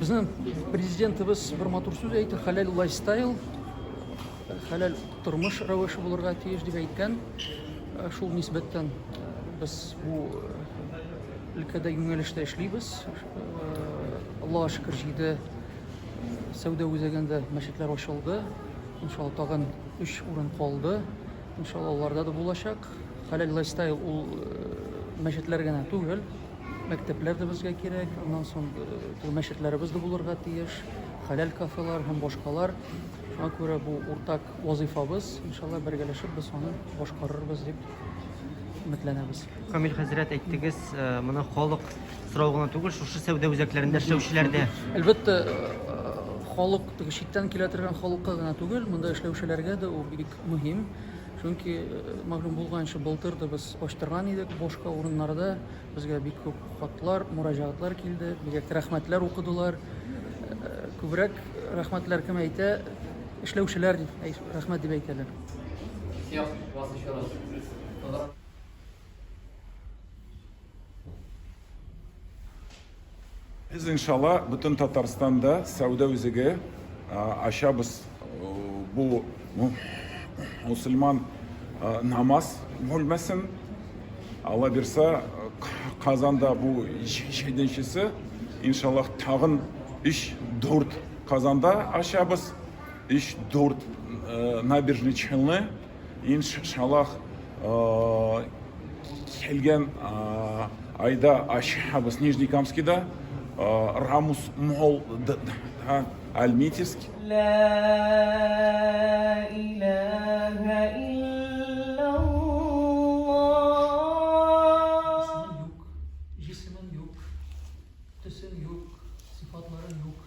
Безнең президентыбыз бер матур сүз әйтте, хәләл лайфстайл, хәләл тормыш рәвеше булырга тиеш дип әйткән. Шул нисбәттән без бу өлкәдә юнәлештә эшлибез. Аллаһка шөкер, җиде сәүдә үзәгендә мәчетләр ачылды. Иншалла, тагын өч урын калды. Иншалла, аларда да булачак. Хәләл лайфстайл ул мәчетләр генә түгел, мәктәпләр дә безгә кирәк. Аннан соң мәчетләребез дә булырга тиеш, хәләл кафелар һәм башкалар. Шуңа күрә бу уртак вазыйфабыз, иншалла, бергәләшеп без аны башкарырбыз дип өметләнәбез. Камил хәзрәт, әйттегез, моны халык сорау гына түгел, шушы сәүдә үзәкләрендә эшләүчеләр дә. Әлбәттә, халык, теге читтән килә торган халыкка гына түгел, монда эшләүчеләргә дә ул бик мөһим. Чөнки, мәгълүм булганча, былтыр да без ачтырган идек башка урыннарда. Безгә бик күп хатлар, мөрәҗәгатьләр килде, бигрәк тә рәхмәтләр укыдылар. Күбрәк рәхмәтләр кем әйтә? Эшләүчеләр дип, рәхмәт дип әйтәләр. Всех вас еще раз. Без, иншалла, бөтен Татарстанда сәүдә үзәге ачабыз. Бу мусульман намаз бүлмәсен. Алла бирса, Казанда бу җиденчесе. Иншаллах, тагын 3-4 Казанда ачабыз. 3-4 Набережный Челны. Иншаллах, килгән айда ачабыз Нижнекамскида, Рамус Молл да, Альметьевск. Ла илаһа иллаллаһ. Исемең юк, җисемең юк, төсең юк, сыйфатларың юк.